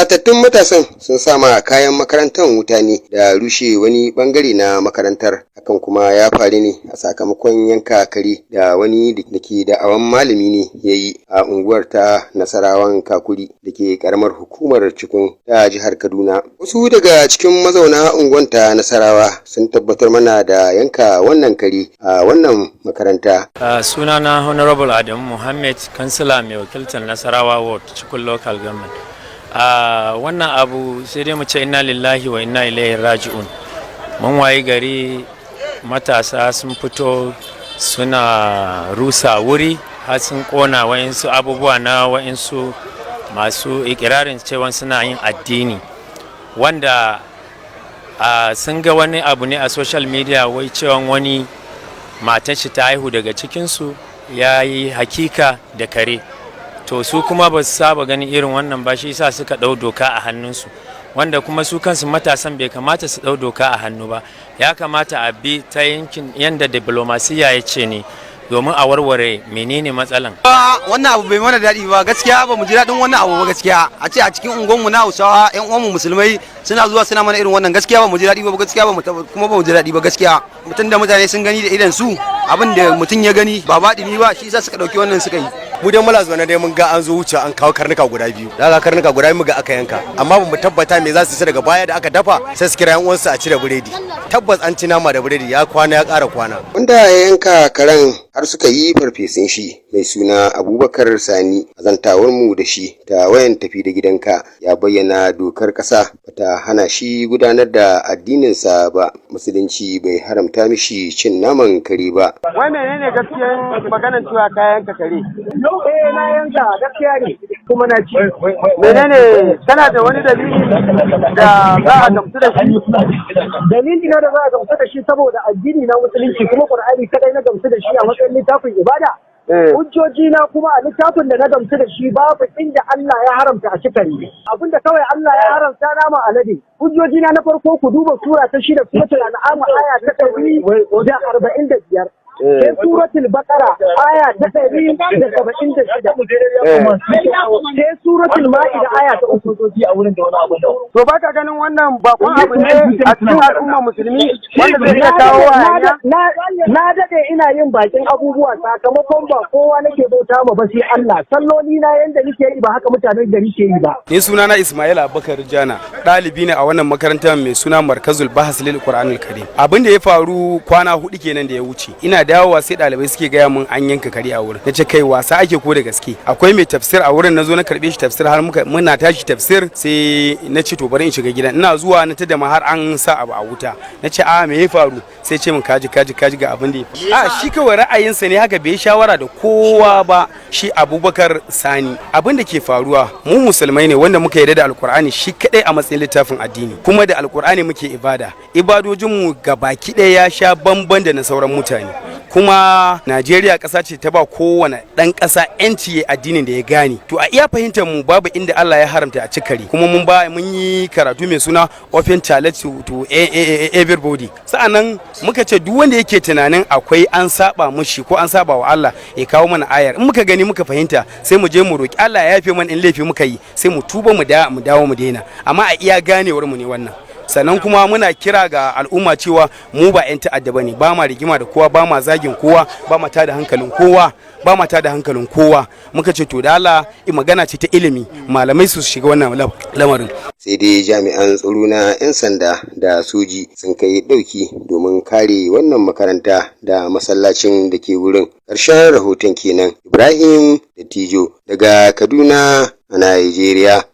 Fusatattun matasan sun sama kayan makarantar wuta ne da rushe wani bangare na makarantar. Hakan kuma ya faru ne a sakamakon yanka kare da wani da ke da'awan malami ne ya yi a unguwar ta Nasarawan Kakuri da ke karamar hukumar Cikun ta jihar Kaduna. Wasu daga cikin mazauna unguwar ta Nasarawa sun tabbatar mana da yanka wannan kare a wannan makaranta. Sunana Honorable Adamu Muhammad, kansila mai wakiltar Nasarawa Ward, cikin local government. Wannan abu sai dai mu ce inna lillahi wa inna ilaihi raji'un. Mun wayi gari matasa sun fito suna rusa wuri, har sun kona wa'insu abubuwa na wa'insu masu ikirarin cewa suna yin addini, wanda sun ga wani abu ne a social media, wai cewa wani matan shi ta haihu daga cikinsu ya yi hakika da kare. To, su kuma ba su saba ganin irin wannan ba, shi yasa suka ɗau doka a hannunsu, wanda kuma su kansu matasan bai kamata su ɗau doka a hannu ba. Ya kamata a bi ta yankin yadda diplomasiya ya ce ne domin a warware menene matsalan. Wannan abu bai mana daɗi ba gaskiya. Ba mu ji daɗin wannan abu ba gaskiya. A ce a cikin unguwanmu na Hausawa, ƴan uwanmu Musulmai suna zuwa suna mana irin wannan, gaskiya ba mu ji daɗi ba gaskiya, ba kuma ba mu ji daɗi ba gaskiya. Mutum da mutane sun gani da idan su, abin da mutum ya gani ba baɗini ba, shi yasa suka ɗauki wannan suka yi. Mu dai muna zaune dai, mun ga an zo wuce, an kawo karnuka guda biyu. Da ga karnuka guda biyu ga aka yanka, amma ba mu tabbata me za su ci. Daga baya da aka dafa, sai su kira yan uwansu a ci da biredi. Tabbas an ci nama da biredi, ya kwana ya ƙara kwana. Wanda ya yanka karen har suka yi farfesun shi, mai suna Abubakar Sani, a zantawar mu da shi ta wayan tafi da gidanka, ya bayyana dokar ƙasa bata hana shi gudanar da addininsa ba. Musulunci bai haramta mishi cin naman kare ba. Wai menene gaskiyan maganar cewa ka yanka kare? Eh, na yanka, gaskiya ne, kuma na ci. Menene, kana da wani dalili da za a gamsu da shi? Dalili na da za a gamsu da shi, saboda addini na Musulunci, kuma Qur'ani kadai na gamsu da shi a matsayin littafin ibada. Hujjoji na kuma, a littafin da na gamsu da shi babu inda Allah ya haramta a ci kare. Abinda kawai Allah ya haramta, nama alade. Hujjoji na na farko, ku duba sura ta 6, Suratul An'am, aya ta 145. Sai Suratul Baqara, aya ta 176. Sai Suratul Ma'ida, aya ta 3. To, baka ganin wannan bakon abu ne a cikin al'ummar Musulmi wanda zai iya kawo hayaniya? Na daɗe ina yin bakin abubuwa, sakamakon ba kowa nake bauta ma ba sai Allah. Salloli na yanda nake yi, ba haka mutanen gari ke yi ba. Ni sunana Ismail Abubakar Jana, ɗalibi ne a wannan makarantar mai suna Markazul Bahas lil Qur'anil Karim. Abin da ya faru kwana 4 kenan da ya wuce. Ina dawowa sai ɗalibai suke gaya mun an yanka kare a wurin. Nace, "Kai, wasa ake ko da gaske?" Akwai mai tafsir a wurin, nazo na karbe shi tafsir, har muka muna tashi tafsir, sai na ce to bari in shiga gidan. Ina zuwa na tada ma har an sa abu a wuta. Na ce, "A me ya faru?" Sai ce min, "Kaji, kaji, kaji, ga abin da ya faru." A shi kawai ra'ayinsa ne haka, bai shawara da kowa ba shi Abubakar Sani. Abin da ke faruwa, mu Musulmai ne wanda muka yarda da Alkur'ani shi kadai a matsayin littafin addini, kuma da Alkur'ani muke ibada. Ibadojinmu baki ɗaya ya sha bamban da na sauran mutane. Kuma Najeriya ƙasa ce ta ba kowane ɗan ƙasa 'yanci ya addinin da ya gane. To, a iya fahimtar mu, babu inda Allah ya haramta a ci kare. Kuma mun yi karatu mai suna Open Challenge to Everybody. Sa'annan muka ce duk wanda yake tunanin akwai an saba mushi ko an saba wa Allah, ya kawo mana ayar. In muka gani muka fahimta, sai mu je mu roki Allah ya yafe mana in laifi muka yi, sai mu tuba, mu dawo mu daina. Amma a iya ganewar mu ne wannan. Sannan kuma muna kira ga al'umma cewa mu ba 'yan ta'adda ba ne, ba ma rigima da kowa, ba ma zagin kowa, ba ma tada hankalin kowa, ba ma tada hankalin kowa. Muka ce to da Allah, magana ce ta ilimi, malamai su shiga wannan lamarin. Sai dai jami'an tsaro na 'yan sanda da soji sun kai ɗauki domin kare wannan makaranta da masallacin da ke wurin. Ƙarshen rahoton kenan. Ibrahim Dattijo daga Kaduna a Najeriya.